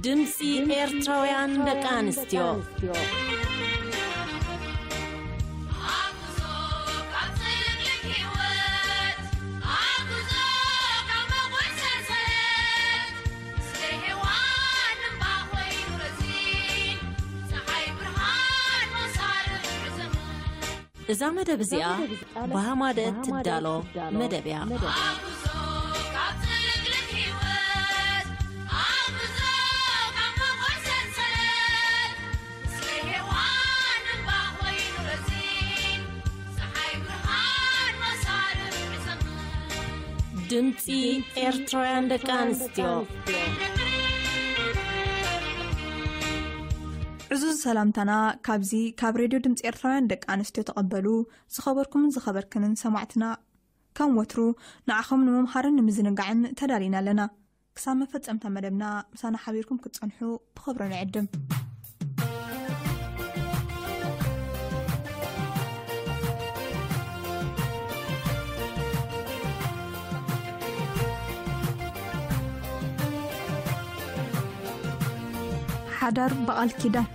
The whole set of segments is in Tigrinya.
ድምፂ ኤርትራውያን ደቂ ኣንስትዮ። እዛ መደብ እዚኣ ብሃማደ ትዳሎ መደብ እያ። ድምፂ ኤርትራውያን ደቂ ኣንስትዮ። ዕዙዝ ሰላምታና ካብዚ ካብ ሬድዮ ድምፂ ኤርትራውያን ደቂ ኣንስትዮ ተቐበሉ። ዝኸበርኩምን ዝኸበርክንን ሰማዕትና፣ ከም ወትሩ ንዓኹም ንምምሃርን ንምዝንጋዕን ተዳሊና ኣለና። ክሳብ መፈጸምታ መደብና ምሳና ሓቢርኩም ክትጸንሑ ብኽብሪ ንዕድም። ሓዳር ብቓል ኪዳን።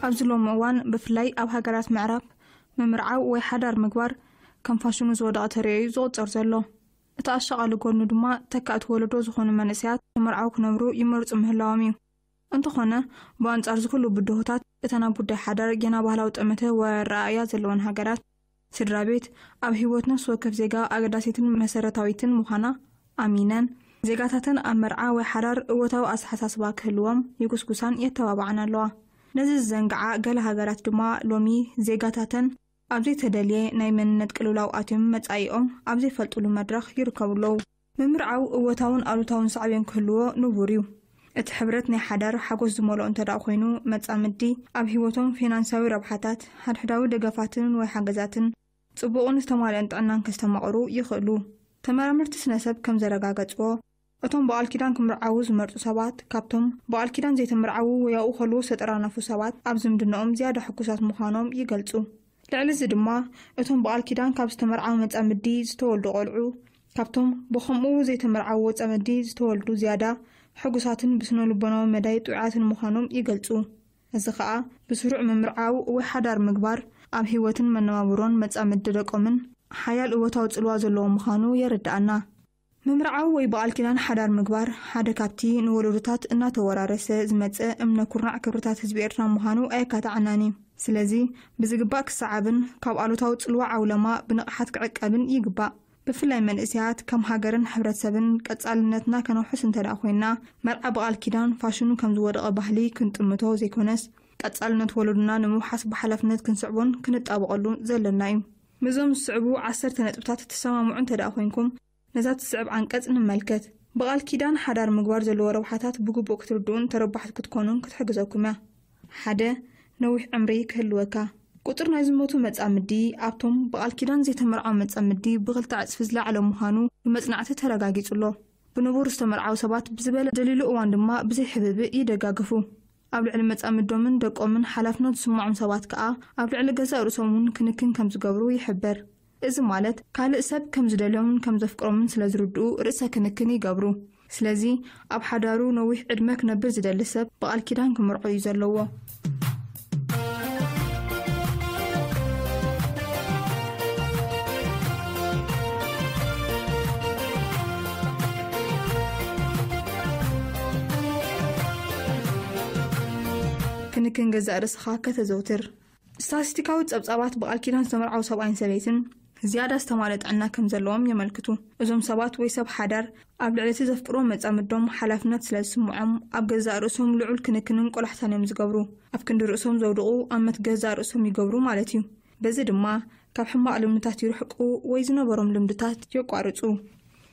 ኣብዚ ሎሚ እዋን ብፍላይ ኣብ ሃገራት ምዕራብ ምምርዓው ወይ ሓዳር ምግባር ከም ፋሽኑ ዝወደቐ ተርእዮ እዩ ዝቑጸር ዘሎ። እቲ ኣሻቓሊ ጎድኑ ድማ ተካእቲ ወለዶ ዝኾኑ መንእሰያት ተመርዓው ክነብሩ ይመርጹ ምህላዎም እዩ። እንተኾነ፣ ብኣንጻር ዝኹሉ ብድሆታት፣ እተን ኣብ ጉዳይ ሓዳር ጌና ባህላዊ ጠመተ ወይ ኣረኣእያ ዘለወን ሃገራት፣ ስድራ ቤት ኣብ ህይወት ነፍሲ ወከፍ ዜጋ ኣገዳሲትን መሰረታዊትን ምዃና ኣሚነን፣ ዜጋታተን ኣብ መርዓ ወይ ሓዳር እወታዊ ኣተሓሳስባ ክህልዎም ይጉስጉሳን የተባብዓን ኣለዋ። ነዚ ዝዘንግዓ ገለ ሃገራት ድማ ሎሚ ዜጋታተን ኣብ ዘይተደልየ ናይ መንነት ቅልውላው ኣትዮም መጻኢኦም ኣብ ዘይፈልጡሉ መድረኽ ይርከቡ ኣለዉ። ምምርዓው እወታውን ኣሉታውን ሳዕቤን ክህልዎ ንቡር እዩ። እቲ ሕብረት ናይ ሓዳር ሓጎስ ዝመልኦ እንተ ደኣ ኮይኑ፣ መጻምዲ ኣብ ህይወቶም ፊናንሳዊ ረብሓታት፣ ሓድሕዳዊ ደገፋትን ወይ ሓገዛትን፣ ጽቡቕን ዝተማልአን ጥዕናን ከስተማቕሩ ይኽእሉ። ተመራመርቲ ስነ-ሰብ ከም ዘረጋገጽዎ፣ እቶም ብቓል ኪዳን ክምርዓዉ ዝመርጹ ሰባት፣ ካብቶም ብቓል ኪዳን ዘይተመርዓዉ ወይ ኣብኡ ከለዉ ዝተጠራነፉ ሰባት ኣብ ዝምድናኦም ዝያዳ ሕጉሳት ምዃኖም ይገልጹ። ልዕሊ እዚ ድማ፣ እቶም ብቓል ኪዳን ካብ ዝተመርዓዉ መጻምዲ ዝተወልዱ ቖልዑ፣ ካብቶም ብኸምኡ ዘይተመርዓዉ ወጻምዲ ዝተወልዱ ዝያዳ ሕጉሳትን ብስነ-ልቦናዊ መዳይ ጥዑያትን ምዃኖም ይገልጹ። እዚ ኸኣ፣ ብስሩዕ ምምርዓው ወይ ሓዳር ምግባር፣ ኣብ ህይወትን መነባብሮን መጻምዲ ደቆምን ሓያል እወታዊ ጽልዋ ዘለዎ ምዃኑ የረድኣና። ምምርዓው ወይ ብቓል ኪዳን ሓዳር ምግባር፣ ሓደ ካብቲ ንወለዶታት እናተወራረሰ ዝመጸ እምነ ኩርናዕ ክብርታት ህዝቢ ኤርትራ ምዃኑ ኣየካትዓናን እዩ። ስለዚ፣ ብዝግባእ ክሰዓብን ካብ ኣሉታዊ ጽልዋ ዓውለማ ብንቕሓት ክዕቀብን ይግባእ። ብፍላይ መንእሰያት፣ ከም ሃገርን ሕብረተሰብን ቀጻልነትና ከነውሕስ እንተ ደኣ ኮይንና፣ መርዓ ብቓል ኪዳን ፋሽኑ ከም ዝወደቐ ባህሊ ክንጥምቶ ዘይኮነስ፣ ቀጻልነት ወለዶና ንምውሓስ ብሓላፍነት ክንስዕቦን ክንጣበቐሉ ዘለና እዩ። ምስዞም ዝስዕቡ ዓሰርተ ነጥብታት እትሰማምዑ እንተ ደኣ ኮይንኩም፣ ነዛ ትስዕብ ዓንቀጽ ንመልከት። ብቓል ኪዳን ሓዳር ምግባር ዘለዎ ረብሓታት ብግቡእ ክትርድኡን ተረባሕቲ ክትኮኑን ክትሕግዘኩም እያ። ሓደ፣ ነዊሕ ዕምሪ ክህልወካ። ቁጽሪ ናይ ዝሞቱ መጻምዲ ኣብቶም ብቓል ኪዳን ዘይተመርዓው መጻምዲ ብኽልተ ዕጽፊ ዝለዓለ ምዃኑ ብመጽናዕቲ ተረጋጊጹ ኣሎ። ብንቡር ዝተመርዓው ሰባት ብዝበለ ደሊሉ እዋን ድማ ብዘይ ሕብብእ ይደጋገፉ። ኣብ ልዕሊ መጻምዶምን ደቆምን ሓላፍነት ዝስምዖም ሰባት ከኣ ኣብ ልዕሊ ገዛእ ርእሶም እውን ክንክን ከም ዝገብሩ ይሕበር። እዚ ማለት፣ ካልእ ሰብ ከም ዝደልዮምን ከም ዘፍቅሮምን ስለ ዝርድኡ ርእሰ ክንክን ይገብሩ። ስለዚ፣ ኣብ ሓዳሩ ነዊሕ ዕድመ ክነብር ዝደሊ ሰብ ብቓል ኪዳን ክምርዖ እዩ ዘለዎ። ክንክን ገዛእ ርእስኻ ከተዘውትር። ስታቲስቲካዊ ጸብጻባት ብቓል ኪዳን ዝተመርዓዉ ሰብኣይን ሰበይትን ዝያዳ ዝተማልአ ጥዕና ከም ዘለዎም የመልክቱ። እዞም ሰባት ወይ ሰብ ሓዳር ኣብ ልዕሊ እቲ ዘፍቅርዎ መጻምዶም ሓላፍነት ስለ ዝስምዖም፣ ኣብ ገዛእ ርእሶም ልዑል ክንክንን ቆላሕታን እዮም ዝገብሩ። ኣብ ክንዲ ርእሶም ዘውድቑ፣ ኣብ መትገዛእ ርእሶም ይገብሩ ማለት እዩ። በዚ ድማ ካብ ሕማቕ ልምድታት ይርሕቁ ወይ ዝነበሮም ልምድታት የቋርጹ።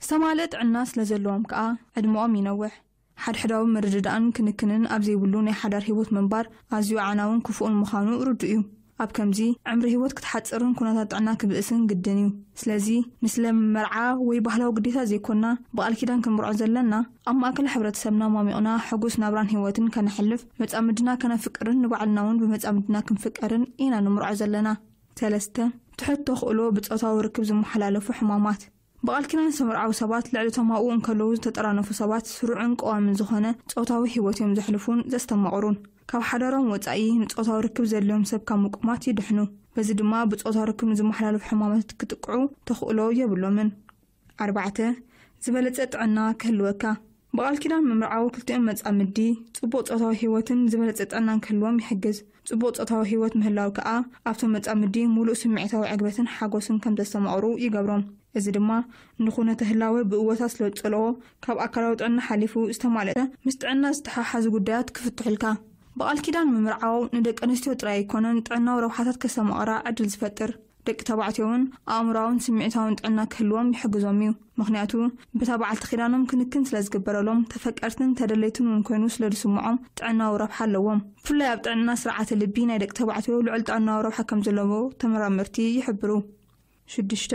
ዝተማልአ ጥዕና ስለ ዘለዎም ከኣ ዕድመኦም ይነውሕ። ሓድሕዳዊ ምርድዳእን ክንክንን ኣብ ዘይብሉ ናይ ሓዳር ህይወት ምንባር ኣዝዩ ኣዕናውን ክፉእን ምዃኑ ርዱእ እዩ። ኣብ ከምዚ ዕምሪ ህይወት ክትሓጽርን ኩነታት ጥዕና ክብእስን ግድን እዩ። ስለዚ ንስለ መርዓ ወይ ባህላዊ ግዴታ ዘይኮና ብቓል ኪዳን ክንምርዖ ዘለና፣ ኣብ ማእከል ሕብረተሰብና ማሚቕና ሕጉስ ናብራን ህይወትን ከነሕልፍ መጻምድና ከነፍቅርን ንባዕልና እውን ብመጻምድና ክንፍቀርን ኢና ንምርዖ ዘለና። ሰለስተ፣ ትሑት ተኽእሎ ብጾታዊ ርክብ ዝመሓላለፉ ሕማማት። ብቓል ኪዳን ዝተመርዓዉ ሰባት ልዕሊ እቶም ኣብኡ እንከለዉ ዝተጠራነፉ ሰባት ስሩዕን ቀዋምን ዝኾነ ጾታዊ ህይወት እዮም ዘሕልፉን ዘስተማቕሩን። ካብ ሓዳሮም ወጻኢ ንጾታዊ ርክብ ዘድልዮም ሰብ ካብ ምቁማት ይድሕኑ። በዚ ድማ ብጾታዊ ርክብ ንዝመሓላለፉ ሕማማት ክጥቅዑ ተኽእሎ የብሎምን። ኣርባዕተ፣ ዝበለጸ ጥዕና ክህልወካ። ብቓል ኪዳን ምምርዓው ክልቲኦም መጻምዲ ጽቡቕ ጾታዊ ህይወትን ዝበለጸ ጥዕናን ክህልዎም ይሕግዝ። ጽቡቕ ጾታዊ ህይወት ምህላው ከኣ ኣብቶም መጻምዲ ሙሉእ ስምዒታዊ ዕግበትን ሓጎስን ከም ዘስተማቕሩ ይገብሮም። እዚ ድማ ንኹነተ ህላወ ብእወታ ስለ ዝጸልኦ፣ ካብ ኣካላዊ ጥዕና ሓሊፉ ዝተማልአ ምስ ጥዕና ዝተሓሓዙ ጉዳያት ክፍትሑልካ። ብቓል ኪዳን ምምርዓው ንደቂ ኣንስትዮ ጥራይ ኣይኮነን፣ ጥዕናዊ ረብሓታት ከስተማቕራ ዕድል ዝፈጥር። ደቂ ተባዕትዮ እውን ኣእምሮኣውን ስምዒታውን ጥዕና ክህልዎም ይሕግዞም እዩ። ምኽንያቱ፣ በታ በዓልቲ ኪዳኖም ክንክን ስለ ዝግበረሎም፣ ተፈቀርትን ተደለይትን እውን ኮይኑ ስለ ዝስምዖም ጥዕናዊ ረብሓ ኣለዎም። ብፍላይ ኣብ ጥዕና ስርዓተ ልቢ ናይ ደቂ ተባዕትዮ ልዑል ጥዕናዊ ረብሓ ከም ዘለዎ ተመራመርቲ ይሕብሩ። ሽዱሽተ፣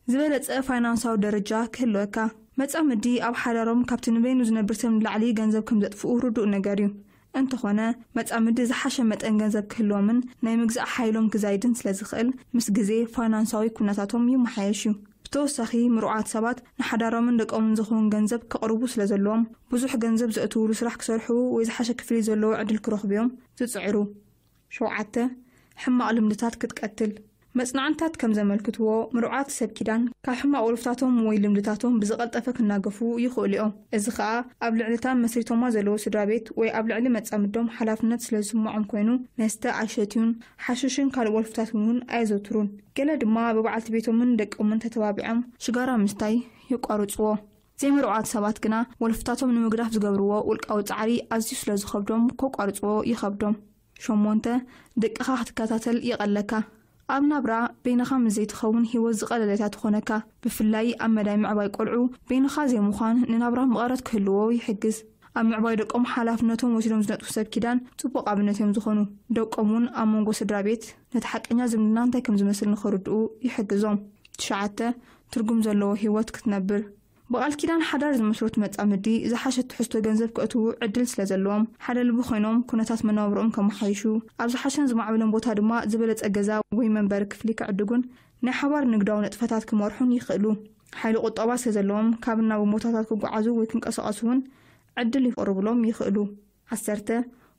ዝበለጸ ፋይናንሳዊ ደረጃ ክህልወካ። መጻምዲ ኣብ ሓዳሮም ካብቲ ንበይኑ ዝነብር ሰብ ንላዕሊ ገንዘብ ከም ዘጥፍኡ ርዱእ ነገር እዩ። እንተኾነ፣ መጻምዲ ዝሓሸ መጠን ገንዘብ ክህልዎምን ናይ ምግዛእ ሓይሎም ክዛይድን ስለ ዝኽእል፣ ምስ ግዜ ፋይናንሳዊ ኩነታቶም ይመሓየሽ እዩ። ብተወሳኺ፣ ምሩዓት ሰባት ንሓዳሮምን ደቆምን ዝኸውን ገንዘብ ከቕርቡ ስለ ዘለዎም፣ ብዙሕ ገንዘብ ዘእትውሉ ስራሕ ክሰርሑ ወይ ዝሓሸ ክፍሊት ዘለዎ ዕድል ክረኽቡ እዮም ዝጽዕሩ። ሸውዓተ፣ ሕማቕ ልምድታት ክትቀትል። መጽናዕትታት ከም ዘመልክትዎ፣ ምሩዓት ሰብ ኪዳን ካብ ሕማቕ ወልፍታቶም ወይ ልምድታቶም ብዝቐልጠፈ ክናገፉ ይኽእሉ እዮም። እዚ ኸኣ ኣብ ልዕሊ እታ መስሪቶማ ዘለዉ ስድራ ቤት ወይ ኣብ ልዕሊ መጻምዶም ሓላፍነት ስለ ዝስምዖም ኮይኑ፣ መስተ ኣይሸትዩን፣ ሓሽሽን ካልእ ወልፍታትን እውን ኣየዘውትሩን። ገለ ድማ ብበዓልቲ ቤቶምን ደቆምን ተተባቢዖም ሽጋራ ምስታይ የቋርጽዎ። ዘይምሩዓት ሰባት ግና ወልፍታቶም ንምግዳፍ ዝገብርዎ ውልቃዊ ጻዕሪ ኣዝዩ ስለ ዝኸብዶም፣ ከቋርጽዎ ይኸብዶም። ሸሞንተ፣ ደቅኻ ክትከታተል ይቐለካ። ኣብ ናብራ በይንኻ ምስ ዘይትኸውን፣ ህይወት ዝቐለለት እያ ትኾነካ። ብፍላይ ኣብ መዳይ ምዕባይ ቆልዑ፣ በይንኻ ዘይምዃን ንናብራ መቐረት ክህልዎ ይሕግዝ። ኣብ ምዕባይ ደቆም ሓላፍነቶም ወሲዶም ዝነጥፉ ሰብ ኪዳን ጽቡቕ ኣብነት እዮም ዝኾኑ። ደቆም እውን ኣብ መንጎ ስድራ ቤት ነቲ ሓቀኛ ዝምድና እንታይ ከም ዝመስል ንኸርድኡ ይሕግዞም። ትሽዓተ፣ ትርጉም ዘለዎ ህይወት ክትነብር። ብቓል ኪዳን ሓዳር ዝመስረቱ መጻምዲ ዝሓሸ ትሕዝቶ ገንዘብ ከእትዉ ዕድል ስለ ዘለዎም፣ ሓደ ልቢ ኮይኖም ኩነታት መነባብሮኦም ከመሓይሹ፣ ኣብ ዝሓሸን ዝማዕበለን ቦታ ድማ ዝበለጸ ገዛ ወይ መንበሪ ክፍሊ ክዕድጉን ናይ ሓባር ንግዳዊ ንጥፈታት ክመርሑን ይኽእሉ። ሓይሊ ቁጠባ ስለ ዘለዎም፣ ካብ ናብ ቦታታት ክጓዓዙ ወይ ክንቀሳቐሱ እውን ዕድል ይቐርብሎም ይኽእሉ። ዓሰርተ፣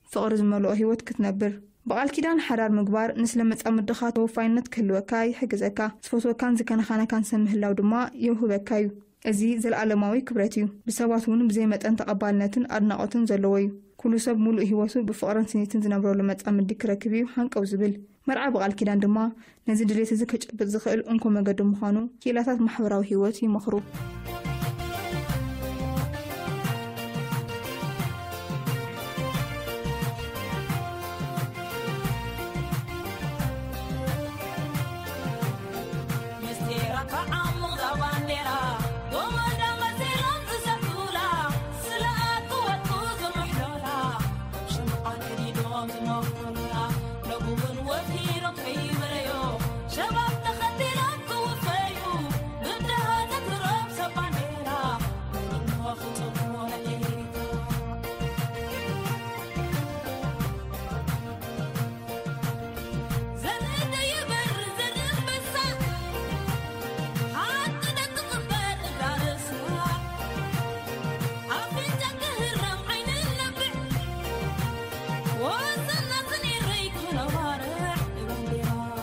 ፍቕሪ ዝመልኦ ህይወት ክትነብር። ብቓል ኪዳን ሓዳር ምግባር ንስለ መጻምድኻ ተወፋይነት ክህልወካ ይሕግዘካ። ዝፈትወካን ዝከናኸነካን ሰብ ምህላው ድማ የውህበካ እዩ። እዚ ዘለኣለማዊ ክብረት እዩ። ብሰባት እውን ብዘይ መጠን ተቐባልነትን ኣድናቖትን ዘለዎ እዩ። ኩሉ ሰብ ሙሉእ ህይወቱ ብፍቕርን ስኒትን ዝነብረሉ መጻምዲ ክረክብ እዩ ሃንቀው ዝብል። መርዓ ብቓል ኪዳን ድማ ነዚ ድሌት እዚ ከጨብጥ ዝኽእል እንኮ መገዲ ምዃኑ ክኢላታት ማሕበራዊ ህይወት ይመኽሩ። ምስጢራ ከዓሙቕ እዛ ባንዴራ፣ ጎመዳ መሲሎም ዝሰብኩላ፣ ስለ ኣትወቱ ዝምሕሎላ፣ ኣብ ሽምዓ ከዲዶም ዝመኽሩላ፣ ነብኡ እውን ወፊሮም ከይበረዮ፣ ሸባብ ተኸቲሎም ክውፈዩ፣ ብድሃ ዘትሮም ሰብ ባንዴራ፣ መሊእዎ ክጽውዑ ንኤሪትራ። ዘርኢ ደይበር ዘርኢ ኣንበሳ፣ ሓቂ ደቂ ክበር እዛ ርእሳ፣ ኣፍንጫ ክህረም ዓይኒ ነብዕ፣ ወሰና ስኒረይ ክነባርዕ ባንዴራ።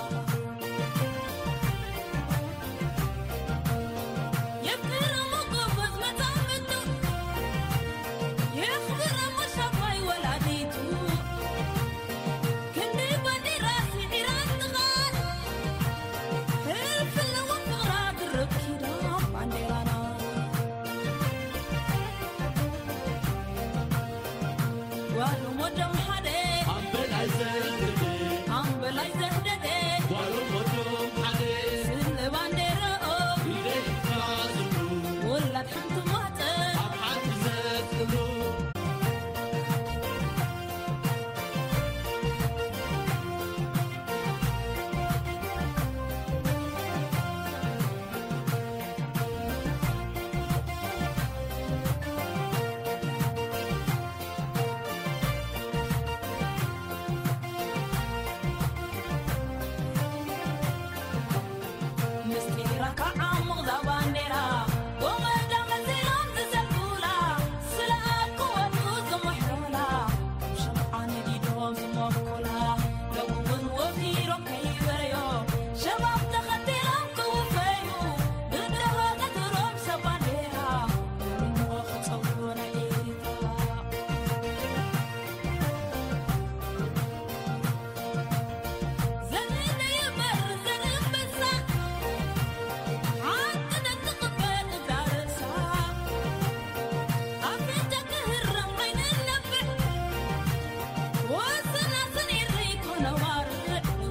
ነባር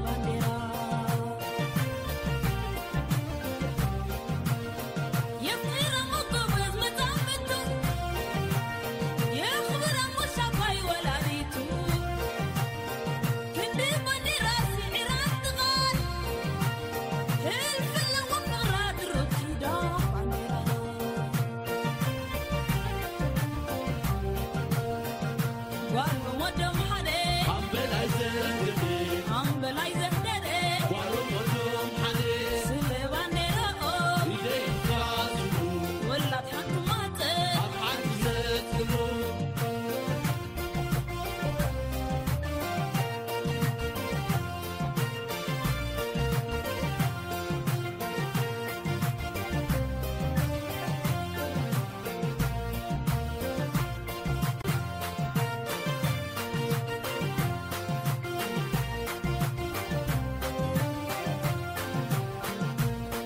ባንዴራ የፍቅር መጎበዝ መጻምድቱ የኽብር ሙሻባይ ወላዲቱ ክንዲ ባንዴራ ስዒራ ትቓል ህልፍ ኣለዎ ፍቕራ ድርብ ኪዳ ባንዴራ ጓሎም ወዶም ሓደ ኣምበላይ ዘህደደ ኣምበላይ ዘህደደ ጓሎም ወዶም ሓደ ስለ ባንዴራኦ ኢደይካ ዝብሉ ወላድ ሓንቲ ማፀ ኣብ ሓንቲ ዘፅሉ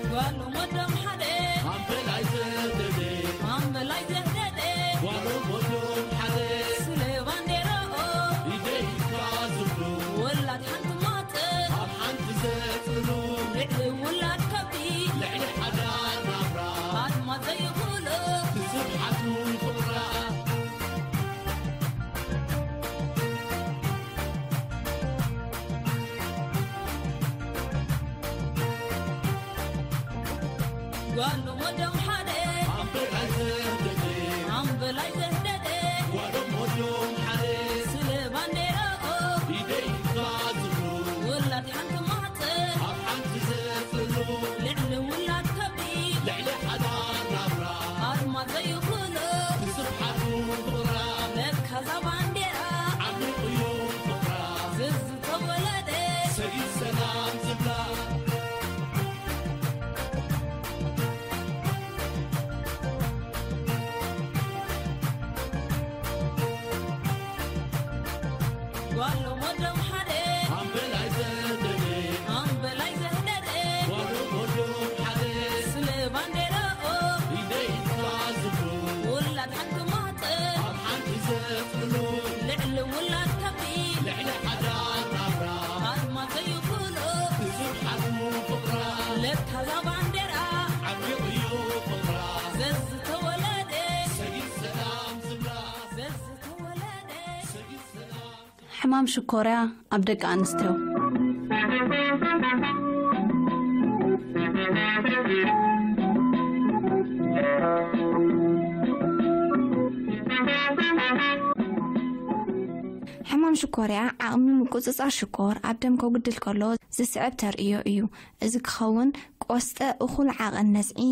ጓሎም ወዶም ሓደ ኣምበላይ ዘህደደ ኣምበላይ ዘህደደ ጓሎም ወዶም ሓደ ስለ ባንዴራኦ ኢደይካ ዝብሉ ወላድ ሓንቲ ማፀ ኣብ ሓንቲ ዘፅሉ ልዕሊ ውላድ ከብዲ ልዕሊ ሓዳር ናብራ ኣድማ ዘይኽእሎ ብስብሓቱ ፍቕራ ጓሎም ወዶም ሓደ ኣምበላይ ዘህደደ ኣምበላይ ዘህደደ ጓሎም ወዶም ሓደ ስለ ባንዴራኦ ኢደይካ ዝብሉ ውላድ ሓንቲ ማህፀን ኣብ ሓንቲ ዘፅሉ ልዕሊ ውላድ ከብዲ ልዕሊ ሓዳር ናብራ ኣድማ ዘይኽእሎ ብስብሓቱ ፍቕራ ለካዛ ባንዴራ ዓሚቑ እዩ ፍቕራ ዘዝተወለደ ሰጊድ ሰላም ዝብላ ጓሎም ወዶም ሓደ ኣምበላይ ዘህደደ ኣምበላይ ዘህደደ ጓሎም ወዶም ሓደ ስለ ባንዴራኦ ኢደይካ ዝብሉ ውላድ ሓንቲ ማህፀን ኣብ ሓንቲ ዘፅሉ ልዕሊ ውላድ ከብዲ ልዕሊ ሓዳር ናብራ ኣድማ ዘይኽእሎ ብስብሓቱ ፍቕራ ለካዛ ባንዴራ ዓሚቑ እዩ ፍቕራ ዘዝተወለደ ሰጊድ ሰላም ዝብላ ዘዝተወለደ ሰጊድ ሰላም ሕማም ሽኮርያ ኣብ ደቂ ኣንስትዮ። ሕማም ሽኮርያ ዓቕሚ ምቁጽጻር ሽኮር ኣብ ደም ከጉድል ከሎ ዝስዕብ ተርእዮ እዩ። እዚ ክኸውን ቆስጠ እኹል ዓቐን ነዝዒ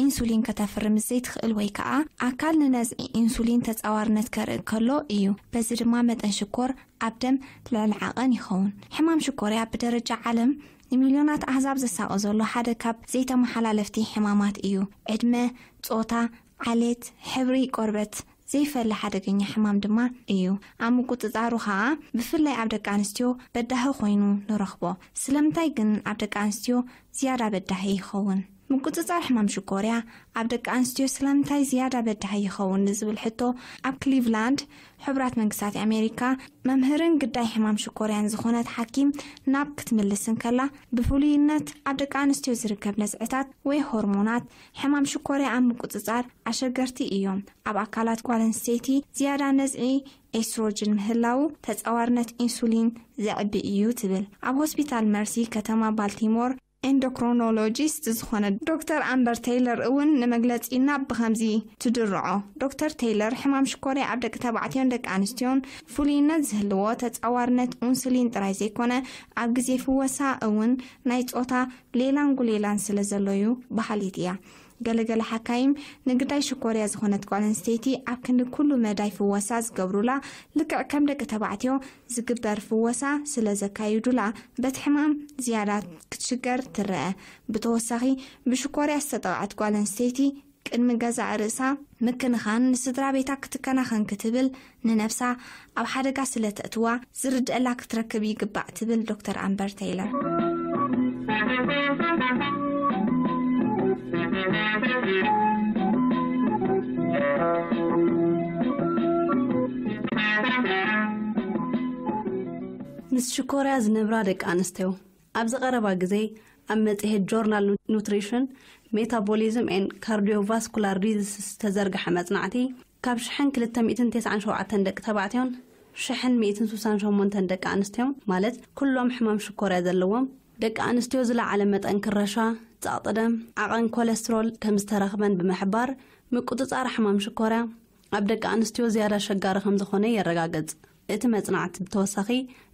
ኢንሱሊን ከተፍሪ ምስ ዘይትኽእል ወይ ከኣ ኣካል ንነዝዒ ኢንሱሊን ተጻዋርነት ከርኢ ከሎ እዩ። በዚ ድማ መጠን ሽኮር ኣብ ደም ልዕሊ ዓቐን ይኸውን። ሕማም ሽኮርያ ብደረጃ ዓለም ንሚልዮናት ኣህዛብ ዘሳቒ ዘሎ ሓደ ካብ ዘይተመሓላለፍቲ ሕማማት እዩ። ዕድመ፣ ጾታ፣ ዓሌት፣ ሕብሪ ቆርበት ዘይፈሊ ሓደገኛ ሕማም ድማ እዩ። ኣብ ምቁጽጻሩ ከኣ ብፍላይ ኣብ ደቂ ኣንስትዮ በዳሂ ኮይኑ ንረኽቦ። ስለምንታይ ግን ኣብ ደቂ ኣንስትዮ ዝያዳ በዳሂ ይኸውን? ምቁጽጻር ሕማም ሽኮርያ ኣብ ደቂ ኣንስትዮ ስለምንታይ ዝያዳ በዳሂ ይኸውን ንዝብል ሕቶ ኣብ ክሊቭላንድ ሕቡራት መንግስታት ኣሜሪካ መምህርን ግዳይ ሕማም ሽኮርያን ዝኾነት ሓኪም ናብ ክትምልስ እንከላ ብፍሉይነት ኣብ ደቂ ኣንስትዮ ዝርከብ ነዝዕታት ወይ ሆርሞናት ሕማም ሽኮርያ ኣብ ምቁጽጻር ኣሸገርቲ እዮም። ኣብ ኣካላት ጓል ኣንስተይቲ ዝያዳ ነዝዒ ኤስትሮጅን ምህላዉ ተጻዋርነት ኢንሱሊን ዘዕቢ እዩ ትብል። ኣብ ሆስፒታል መርሲ ከተማ ባልቲሞር ኤንዶክሮኖሎጂስት ዝኾነ ዶክተር ኣምበር ቴይለር እውን ንመግለጺና ብኸምዚ ትድርዖ። ዶክተር ቴይለር ሕማም ሽኮርያ ኣብ ደቂ ተባዕትዮን ደቂ ኣንስትዮን ፍሉይነት ዝህልዎ ተጻዋርነት ኡንሱሊን ጥራይ ዘይኮነ ኣብ ግዜ ፍወሳ እውን ናይ ጾታ ሌላን ጉሌላን ስለ ዘሎ እዩ በሃሊት እያ። ገለገለ ሓካይም ንግዳይ ሽኮርያ ዝኾነት ጓል ኣንስተይቲ ኣብ ክንዲ ኩሉ መዳይ ፍወሳ ዝገብሩላ ልክዕ ከም ደቂ ተባዕትዮ ዝግበር ፍወሳ ስለ ዘካይዱላ በቲ ሕማም ዝያዳ ክትሽገር ትረአ። ብተወሳኺ ብሽኮርያ ዝተጠቕዐት ጓል ኣንስተይቲ ቅድሚ ገዛእ ርእሳ ምክንኻን ንስድራ ቤታ ክትከናኸን ክትብል ንነብሳ ኣብ ሓደጋ ስለ ተእትዋ ዝርድአላ ክትረክብ ይግባእ ትብል ዶክተር ኣምበር ቴይለር። ምስ ሽኮርያ ዝነብራ ደቂ ኣንስትዮ። ኣብዚ ቀረባ ግዜ ኣብ መጽሔት ጆርናል ኑ- ኑትሪሽን፣ ሜታቦሊዝም ኤን ካርዲዮቫስኩላር ዲዚስ ዝተዘርግሐ መጽናዕቲ፣ ካብ ሽሕን ክልተ ሚእትን ተስዓን ሸውዓተን ደቂ ተባዕትዮን ሽሕን ሚእትን ስሳን ሸሞንተን ደቂ ኣንስትዮን፣ ማለት ኩሎም ሕማም ሽኮርያ ዘለዎም ደቂ ኣንስትዮ፣ ዝለዓለ መጠን ክረሻ፣ ጸቕጢ ደም፣ ዓቐን ኮለስትሮል ከም ዝተረኽበን ብምሕባር፣ ምቁጽጻር ሕማም ሽኮርያ ኣብ ደቂ ኣንስትዮ ዝያዳ ኣሸጋሪ ከም ዝኾነ የረጋግጽ። እቲ መጽናዕቲ ብተወሳኺ፣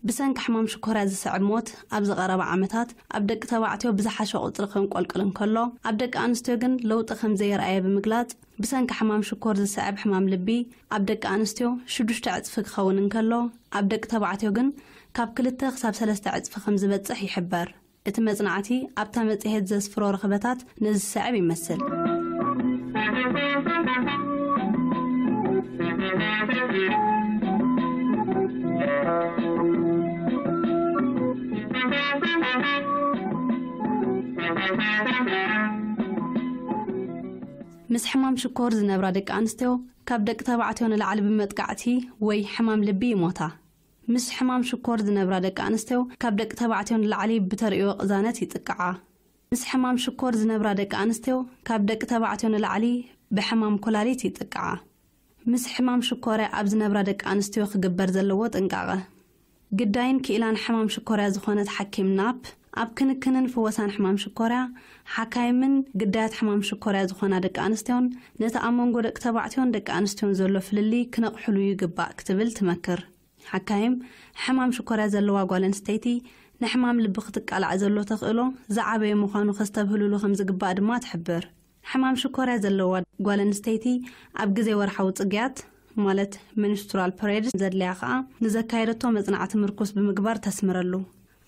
ብሰንኪ ሕማም ሽኮርያ ዝስዕብ ሞት ኣብዚ ቀረባ ዓመታት ኣብ ደቂ ተባዕትዮ ብዝሓሸ ቁጽሪ ከንቆልቅል እንከሎ፣ ኣብ ደቂ ኣንስትዮ ግን ለውጢ ከም ዘየርኣየ ብምግላጽ፣ ብሰንኪ ሕማም ሽኮር ዝስዕብ ሕማም ልቢ ኣብ ደቂ ኣንስትዮ ሽዱሽተ ዕጽፊ ክኸውን እንከሎ፣ ኣብ ደቂ ተባዕትዮ ግን ካብ ክልተ ክሳብ ሰለስተ ዕጽፊ ከም ዝበጽሕ ይሕበር። እቲ መጽናዕቲ ኣብታ መጽሔት ዘስፍሮ ርኽበታት ነዚ ዝስዕብ ይመስል። ምስ ሕማም ሽኮር ዝነብራ ደቂ ኣንስትዮ ካብ ደቂ ተባዕትዮ ንላዕሊ ብመጥቃዕቲ ወይ ሕማም ልቢ ይሞታ። ምስ ሕማም ሽኮር ዝነብራ ደቂ ኣንስትዮ ካብ ደቂ ተባዕትዮ ንላዕሊ ብተርእዮ ቅዛነት ይጥቅዓ። ምስ ሕማም ሽኮር ዝነብራ ደቂ ኣንስትዮ ካብ ደቂ ተባዕትዮ ንላዕሊ ብሕማም ኩላሊት ይጥቅዓ። ምስ ሕማም ሽኮርያ ኣብ ዝነብራ ደቂ ኣንስትዮ ክግበር ዘለዎ ጥንቃቐ። ግዳይን ክኢላን ሕማም ሽኮርያ ዝኾነት ሓኪም ናፕ፣ ኣብ ክንክንን ፍወሳን ሕማም ሽኮርያ፣ ሓካይምን ግዳያት ሕማም ሽኮርያ ዝኾና ደቂ ኣንስትዮን ነቲ ኣብ መንጎ ደቂ ተባዕትዮን ደቂ ኣንስትዮን ዘሎ ፍልልይ ክነቕሕሉ ይግባእ ክትብል ትመክር። ሓካይም፣ ሕማም ሽኮርያ ዘለዋ ጓል ኣንስተይቲ ንሕማም ልቢ ክትቃላዕ ዘሎ ተኽእሎ ዝዓበየ ምዃኑ ከስተብህሉሉ ከም ዝግባእ ድማ ትሕብር። ሕማም ሽኮርያ ዘለዋ ጓል ኣንስተይቲ ኣብ ግዜ ወርሓዊ ጽግያት፣ ማለት ሚኒስትራል ፐሬድ ዘድልያ ከኣ፣ ንዘካየደቶ መጽናዕቲ ምርኩስ ብምግባር ተስምረሉ።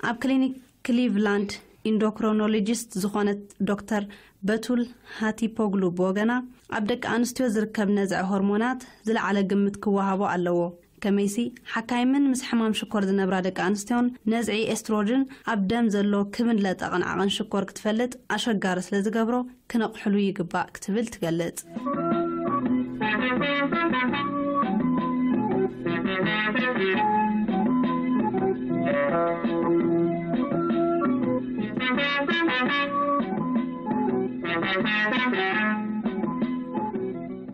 ኣብ ክሊኒክ ክሊቭላንድ ኢንዶክሮኖሎጂስት ዝኾነት ዶክተር በቱል ሃቲፖግሉ ብወገና፣ ኣብ ደቂ ኣንስትዮ ዝርከብ ነዝዐ ሆርሞናት ዝለዓለ ግምት ክወሃቦ ኣለዎ። ከመይሲ፣ ሓካይምን ምስ ሕማም ሽኮር ዝነብራ ደቂ ኣንስትዮን ነዝዒ ኤስትሮጅን ኣብ ደም ዘሎ ክብን ለጠቕን ዓቐን ሽኮር ክትፈልጥ ኣሸጋሪ ስለ ዝገብሮ፣ ክነቕሕሉ ይግባእ ክትብል ትገልጽ።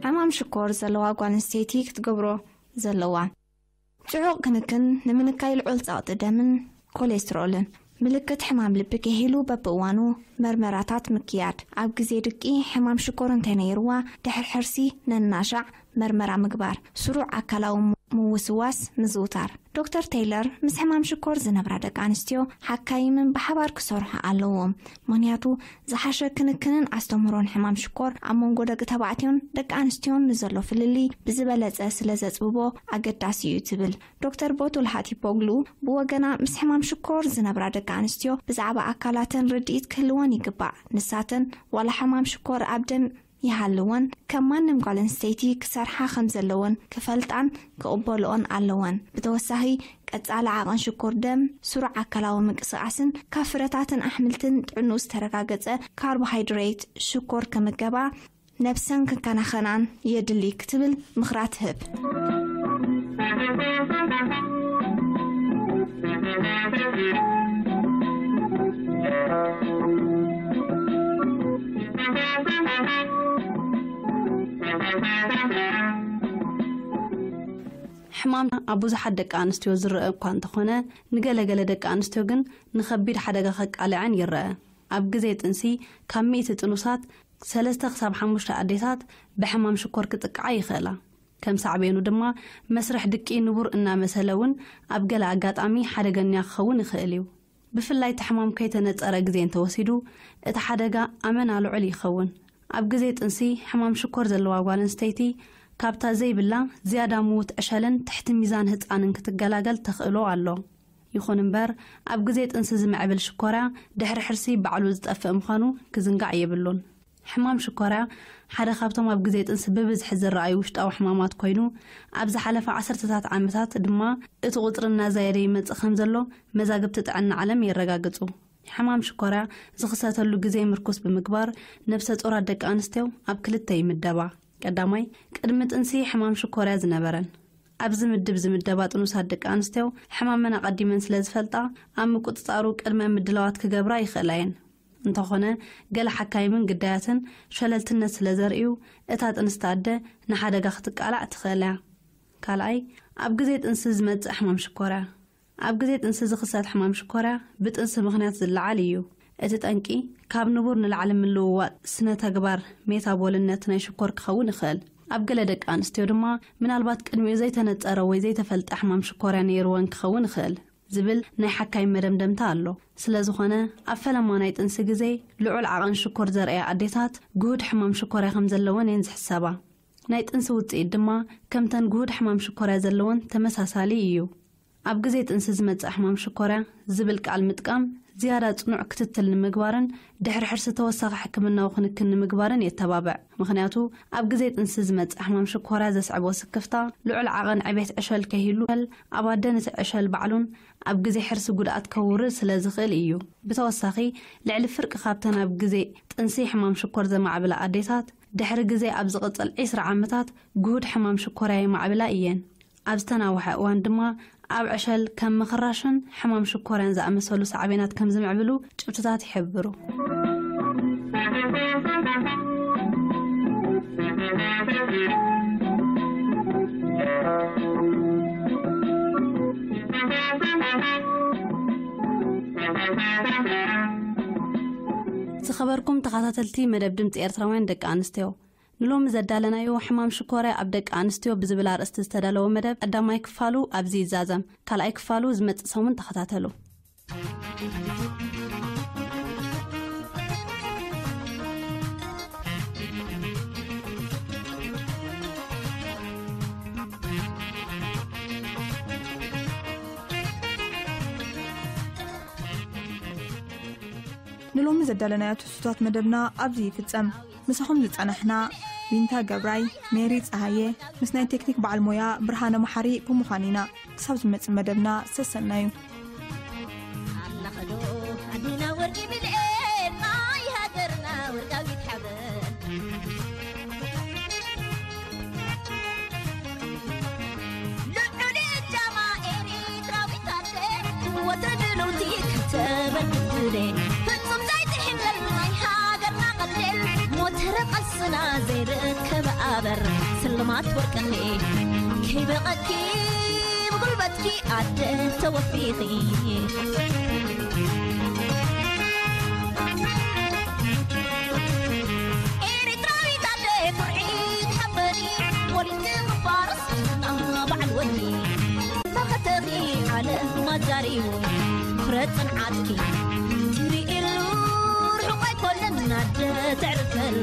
ሕማም ሽኮር ዘለዋ ጓል ኣንስተይቲ ክትገብሮ ዘለዋ ጽዑቕ ክንክን ንምንካይ ልዑል ጸቕጢ ደምን ኮሌስትሮልን ምልክት ሕማም ልቢ ከይህሉ በብእዋኑ መርመራታት ምክያድ፣ ኣብ ግዜ ድቂ ሕማም ሽኮር እንተነይርዋ ድሕሪ ሕርሲ ነናሻዕ መርመራ ምግባር፣ ስሩዕ ኣካላዊ ምውስዋስ ምዝውታር። ዶክተር ቴይለር ምስ ሕማም ሽኮር ዝነብራ ደቂ ኣንስትዮ ሓካይምን ብሓባር ክሰርሑ ኣለዎም፣ ምኽንያቱ ዝሓሸ ክንክንን ኣስተምህሮን ሕማም ሽኮር ኣብ መንጎ ደቂ ተባዕትዮን ደቂ ኣንስትዮን ንዘሎ ፍልልይ ብዝበለጸ ስለ ዘጽብቦ ኣገዳሲ እዩ ትብል። ዶክተር ቦቱል ሃቲፖግሉ ብወገና ምስ ሕማም ሽኮር ዝነብራ ደቂ ኣንስትዮ ብዛዕባ ኣካላተን ርድኢት ክህልወን ይግባእ። ንሳተን ዋላ ሕማም ሽኮር ኣብ ደም ይሃልወን ከም ማንም ጓል ኣንስተይቲ ክሰርሓ ከም ዘለወን ክፈልጣን ክቕበልኦን ኣለወን። ብተወሳኺ ቀጻሊ ዓቐን ሽኮር ደም፣ ስሩዕ ኣካላዊ ምንቅስቓስን ካብ ፍረታትን ኣሕምልትን ጥዕንኡ ዝተረጋገጸ ካርቦሃይድሬት ሽኮር ክምገባ ነብሰን ክከናኸናን የድሊ ክትብል ምኽራ ትህብ። ሕማም ኣብ ብዙሓት ደቂ ኣንስትዮ ዝረአ እኳ እንተኾነ፣ ንገለገለ ደቂ ኣንስትዮ ግን ንኸቢድ ሓደጋ ከቃልዐን ይረአ። ኣብ ግዜ ጥንሲ ካብ ሚእቲ ጥኑሳት ሰለስተ ክሳብ ሓሙሽተ ኣዴታት ብሕማም ሽኮር ክጥቅዓ ይኽእላ። ከም ሳዕቤኑ ድማ መስርሕ ድቂ ንቡር እናመሰለ እውን ኣብ ገለ ኣጋጣሚ ሓደገኛ ክኸውን ይኽእል እዩ። ብፍላይ እቲ ሕማም ከይተነጸረ ግዜ እንተወሲዱ እቲ ሓደጋ ኣመና ልዑል ይኸውን። ኣብ ግዜ ጥንሲ ሕማም ሽኮር ዘለዋ ጓል ኣንስተይቲ ካብታ ዘይብላ ዝያዳ ምዉት ዕሸልን ትሕቲ ሚዛን ህጻንን ክትገላገል ተኽእሎ ኣሎ። ይኹን እምበር፣ ኣብ ግዜ ጥንሲ ዝምዕብል ሽኮርያ ድሕሪ ሕርሲ ባዕሉ ዝጠፍእ ምዃኑ ክዝንጋዕ የብሉን። ሕማም ሽኮርያ ሓደ ካብቶም ኣብ ግዜ ጥንሲ ብብዝሒ ዝረኣዩ ውሽጣዊ ሕማማት ኮይኑ፣ ኣብ ዝሓለፈ ዓሰርተታት ዓመታት ድማ እቲ ቁጽሪ እናዛየደ ይመጽእ ከም ዘሎ መዛግብቲ ጥዕና ዓለም የረጋግጹ። ሕማም ሽኮርያ ዝኽሰተሉ ግዜ ምርኩስ ብምግባር፣ ነብሰ ጾራት ደቂ ኣንስትዮ ኣብ ክልተ ይምደባ። ቀዳማይ፣ ቅድሚ ጥንሲ ሕማም ሽኮርያ ዝነበረን። ኣብዚ ምድብ ዝምደባ ጥኑሳት ደቂ ኣንስትዮ ሕማመን ኣቐዲመን ስለ ዝፈልጣ፣ ኣብ ምቁጽጻሩ ቅድመ ምድላዋት ክገብራ ይኽእላ እየን። እንተኾነ፣ ገለ ሓካይምን ግዳያትን ሸለልትነት ስለ ዘርእዩ፣ እታ ጥንስቲ ኣደ ንሓደጋ ክትቃላዕ ትኽእል እያ። ካልኣይ፣ ኣብ ግዜ ጥንሲ ዝመጽእ ሕማም ሽኮርያ። ኣብ ግዜ ጥንሲ ዝኽሰት ሕማም ሽኮርያ ብጥንሲ ምኽንያት ዝለዓል እዩ። እቲ ጠንቂ ካብ ንቡር ንላዕሊ ምልውዋጥ ስነ ተግባር ሜታቦልነት ናይ ሽኮር ክኸውን ይኽእል። ኣብ ገለ ደቂ ኣንስትዮ ድማ ምናልባት ቅድሚኡ ዘይተነጸረ ወይ ዘይተፈልጠ ሕማም ሽኮርያ ነይርወን ክኸውን ይኽእል ዝብል ናይ ሓካይም መደምደምታ ኣሎ። ስለ ዝኾነ፣ ኣብ ፈለማ ናይ ጥንሲ ግዜ ልዑል ዓቐን ሽኮር ዘርእያ ኣዴታት ግሁድ ሕማም ሽኮርያ ከም ዘለወን እየን ዝሕሰባ። ናይ ጥንሲ ውጽኢት ድማ ከምተን ግሁድ ሕማም ሽኮርያ ዘለወን ተመሳሳሊ እዩ። ኣብ ግዜ ጥንሲ ዝመጽእ ሕማም ሽኮርያ ዝብል ቃል ምጥቃም ዝያዳ ጽኑዕ ክትትል ንምግባርን ድሕሪ ሕርሲ ተወሳኺ ሕክምናዊ ክንክን ንምግባርን የተባብዕ። ምኽንያቱ ኣብ ግዜ ጥንሲ ዝመጽእ ሕማም ሽኮርያ ዘስዕቦ ስክፍታ ልዑል ዓቐን ዕቤት ዕሸል ከይህሉ፣ ኣብ ኣደ ነቲ ዕሸል ባዕሉን ኣብ ግዜ ሕርሲ ጉድኣት ከውርድ ስለ ዝኽእል እዩ። ብተወሳኺ፣ ልዕሊ ፍርቂ ካብተን ኣብ ግዜ ጥንሲ ሕማም ሽኮር ዘማዕብላ ኣዴታት፣ ድሕሪ ግዜ ኣብ ዝቕጽል ዕስራ ዓመታት ግሁድ ሕማም ሽኮርያ የማዕብላ እየን። ኣብ ዝተናውሐ እዋን ድማ ኣብ ዕሸል ከም ምኽራሽን ሕማም ሽኮርያን ዝኣመሰሉ ሳዕቤናት ከም ዝምዕብሉ ጭብጥታት ይሕብሩ። ዝኸበርኩም ተኸታተልቲ መደብ ድምፂ ኤርትራውያን ደቂ ኣንስትዮ፣ ንሎሚ ዘዳለናዮ ሕማም ሽኮርያ ኣብ ደቂ ኣንስትዮ ብዝብል ኣርእስቲ ዝተዳለወ መደብ ቀዳማይ ክፋሉ ኣብዚ ይዛዘም። ካልኣይ ክፋሉ ዝመጽእ ሰሙን ተኸታተሉ። ንሎሚ ዘዳለናዮ ትሕዝቶታት መደብና ኣብዚ ይፍጸም። ምሳኹም ዝጸናሕና ዊንታ ገብራይ፣ ሜሪ ጸሃየ፣ ምስ ናይ ቴክኒክ በዓል ሞያ ብርሃነ መሓሪ ብምዃን ኢና። ክሳብ ዝመጽእ መደብና ሰሰናዩ። ኣለኸዶ ኣዲና ወርቂ ብልኤ ናይ ሃገርና ወርቃዊት ሓበን። ልዑል እጃማ ኤሪትራዊት ኣደ፣ ወትሩ ድልውቲ ክትበል ትብለ። ፍጹም ዘይትሕለል ናይ ሃገርና ቀንዴል፣ ሞተር ቃልስና ዘይርከብ ኣበር፣ ስልማት ወርቅኺ ከይበቐኪ ብጉልበትኪ ኣደ ተወፊኺ። ኤሪትራዊት ኣደ ኩርዒት ሓበኒ፣ ወሊድኪ ክፋርስ ጅግና በዓል ወኒ። መኸተኺ ዓለም ኣዛሪቡ፣ ፍረ ጽንዓትኪ ትርእሉ፣ ርሑቕ ኣይኮነን ኣደ ተዕርፈሉ።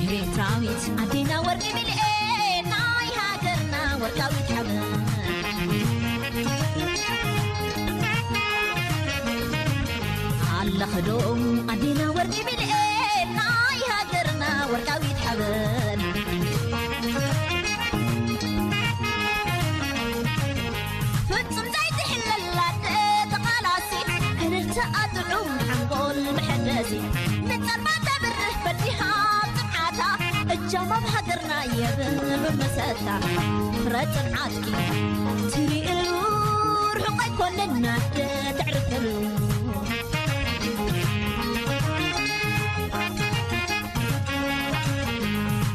ኤርትራዊት ኣዴና ወርቂ ሚልኤ ናይ ሃገርና ወርቃዊት ሓበን። ኣለኽዶ ኣዴና ወርቂ ሚልኤ ናይ ሃገርና ወርቃዊት ሓበን። ፍጹም ዘይትሕለል ኣደ ተቓላሲት፣ ዕልልታ ኣጥዑም ሓንጎል መሐደሲት፣ ንጸልማት ተብርህ በዲሃ ጽንዓታ፣ እጃም ኣብ ሃገርና የብሉ መሰታ። ፍረ ጽንዓትኪ ትርእሉ፣ ርሑቕ ኣይኮነን ኣደ ተዕርፍሉ።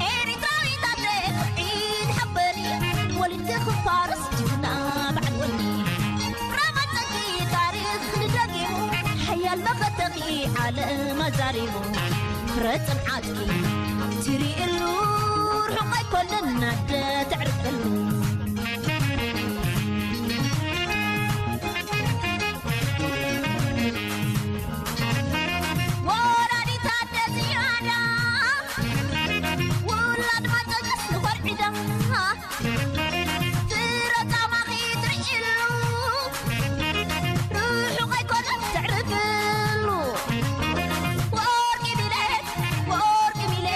ኤሪትራዊት ኣደ ኩርዒት ሓበኒ፣ ወሊድኪ ክፋርስ ጅግና በዓል ወኒ። ራማን ጸጊ ታሪኽ ንደጊሙ፣ ሓያል መኸተኺ ዓለም ኣዛሪቡ። ፍረ ጽንዓትኪ ትርእሉ፣ ርሑቕ ኣይኮነን ኣደ ተዕርፍሉ። ወላዲት ኣደ ዝያዳ፣ ውላድ ማጨጨስ ንኾርዒዳ፣ ፍረ ጻማኺ ትርእሉ፣ ርሑቕ ኣይኮነን ተዕርፍሉ። ወርቂ ሚለ፣ ወርቂ ሚለ፣